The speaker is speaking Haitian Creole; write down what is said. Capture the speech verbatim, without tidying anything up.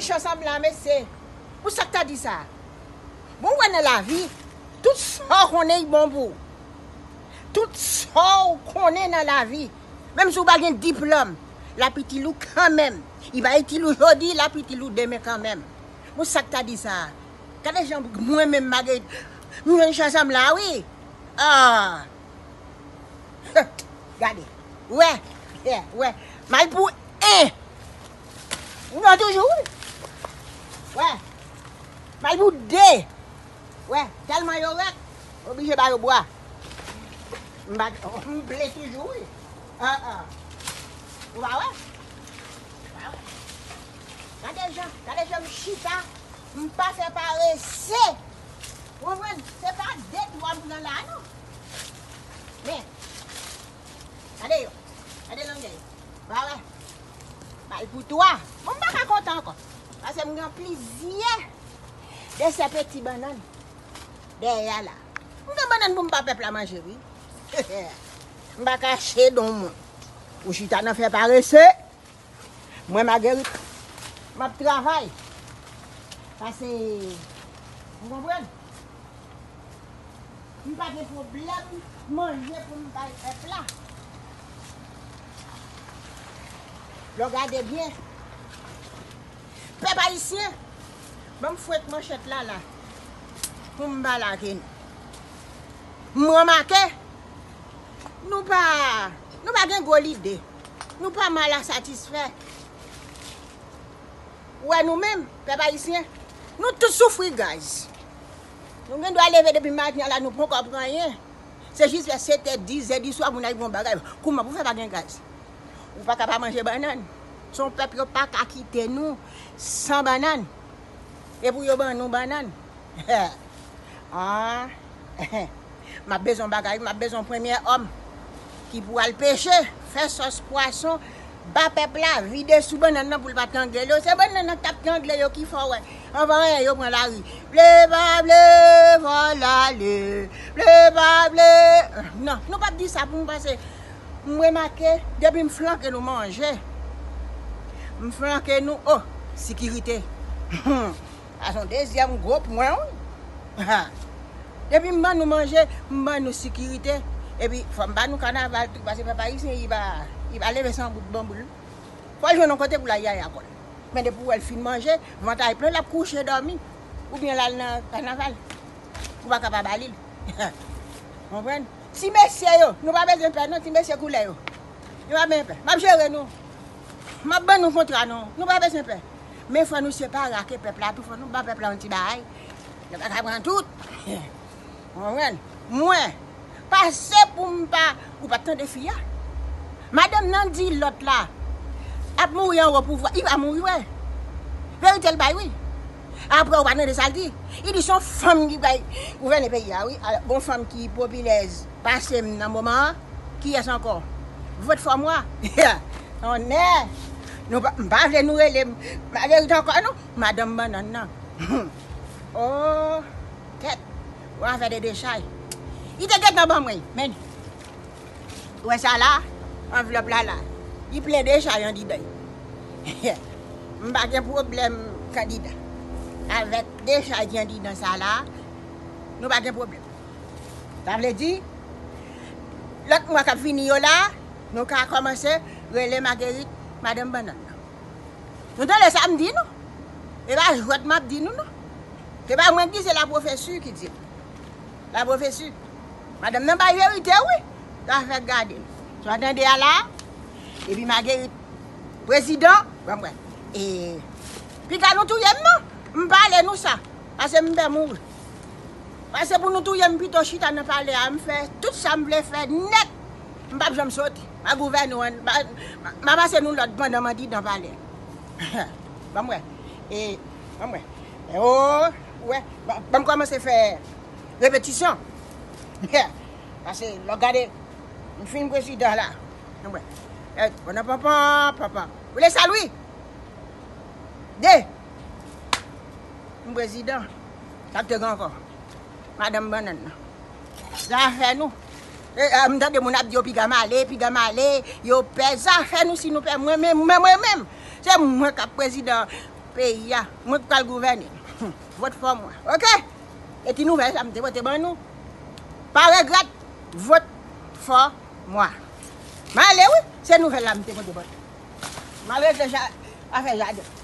Chans anm la, mesye. Pou sa k ta di sa? Bon, w wè nan lavi, tout sa w konnen, li bon pou ou. Tout sa w konnen nan lavi, menm si w pa gen diplòm, l ap itil ou kanmenm. Li va itil ou jodi, l ap itil ou demen kanmenm. Bon, sa k ta di sa? Gade jan mwen menm, Marguerite, m jwenn chans anm la, wi. Ah! Gade. Wè. Wè. Mal pou en. M nan toujou, wi. Wè. Mal pou de. Wè. Tèlman yo rèd, oblije ba yo bwa. M ba, m ble toujou, wi. Ah, ah. Ou pa wè? Ou pa wè? Gade jan, gade jan m chita. M pa fè parese. Ou konprann? Se pa de twa m pran la, non. Men, gade yo. Gade langay yo. Ba wè. Bay pou twa. Bon, m pa ka kontan ankò. Paske m gen plizyè de sèpeti bannann dèyè a la. M gen bannann pou m ba pèp la manje, wi. M pa kache don moun. Ou chita nan fè parese. Mwen, Marguerite, m ap travay. Paske, ou konprann? M pa gen pwoblèm manje pou m bay pèp la. Lè w gade byen, pèp ayisyen, ban m fwet manchèt la la, pou m pa lage nou. M remake, nou pa, nou pa gen gwo lide. Nou pa mal a satisfè. Ou wè nou menm, pèp ayisyen, nou tout soufri gaz. Nou gen dwa leve depi maten an la, nou poko pran anyen. Se jis lè sèt è, dis è di swa, moun nan rive yon bagay. Kouman pou fè pa gen gaz? Ou pa ka pa manje bannann. Se yon pèp yo pa ka kite nou san bannann. E pou yo ban nou bannann. Ah, m ap bezwen bagay, m ap bezwen premye òm ki pou al peche, fè sòs pwason, ba pèp la, vide sou bannann nan pou l pa trangle yo. Se bannann nan k t ap trangle yo ki fè w wè. Anvan anyen, yo pran lari. Vle pa vle, fò l ale. Vle pa vle. Non, nou p ap di sa pou m pase. M remake, depi m flanke nou manje, m flanke nou, oh, sikirite. Sa se yon dezyèm gwo pwen, wi. Ha. Depi m ban nou manje, m ban nou sikirite. Epi, fò m ba nou kanaval tou, paske pèp ayisyen, li pa, li pa leve san bout banboul. Fò l jwenn yon kote pou l al yaya kò l. Men depi w wè l fin manje, vant la plen, l ap kouche dòmi. Oubyen l al nan kanaval. Ou pa ka pa ba li l. Konprann? Ti mesye yo, nou pa bezwen pè non, ti mesye koulè yo. Nou pa bezwen pè. M ap jere nou. M ap ban nou kontra nou. Nou pa bezwen pè. Men fò nou separe ak pèp la tou, fò nou ba pèp la yon ti bagay. Nou pa ka pran tout. Konprann? Mwen, pase pou m pa, ou pa t tande fi a? Madanm nan di lòt la ap mouri anwo pouvwa, li pa mouri vre. Verite l bay wi. Apre ou pa tande sa l di? Li di se yon fanm ki bay gouvène peyi a wi. Alò, gon fanm ki popilèz pase m nan moman an, kiyès ankò? Vot fò mwa. Tonnè! Nou pa, m pa vle nou rele m Marguerite ankò non, madanm bannann nan. Oh, tèt. Ou afè de dechay. Li te gentan ban mwen, men. Ou wè sa la? Anvlòp la la. Li plen dechay andidan. M pa gen pwoblèm kandida. Avèk dechay ki andidan sa la, nou pa gen pwoblèm. Sa vle di, lòt mwa k ap vini yo la, nou ka kòmanse rele Marguerite madanm bannann nan. Nou tande sa m di nou? E pa jwèt m ap di nou non. Se pa mwen k di, se lapwofesi ki di l. Lapwofesi. Madanm nan bay verite wi. Sa fè gade. Sa w tande a la? Epi Marguerite, prezidan, ban m wè. E piga nou touye m non. M pale nou sa. Pase m pè mouri. Pase pou nou touye m pito chita nan palè a, m fè tout sa m vle fè nèt. M p ap janm soti. M a gouvène w, m a, m a pase nou lòd pandan m andidan palè. Ban m wè. E, ban m wè. E o, ou wè, ban, ban m kòmanse fè repetisyon. Pase, lè w gade, m fin prezidan la. Ban m wè. E, pandan panpan, panpan. Ou le salwi? De. M prezidan. Sa k te gen ankò? Madanm bannann nan. Zafè nou. E, e, m tande moun ap di yo piga m ale, piga m ale, yo pè. Zafè nou si nou pè. Mwen menm, mwen, mwen menm. Se mwen k ap prezidan. peyi a, mwen k pral gouvène. Vot fò mwa. Oke? E ti nouvèl sa m te pote ban nou. Pa regrèt, vot fò mwa. M ale wi, se nouvèl la m te pote ban nou. M al regle ja, afè jaden.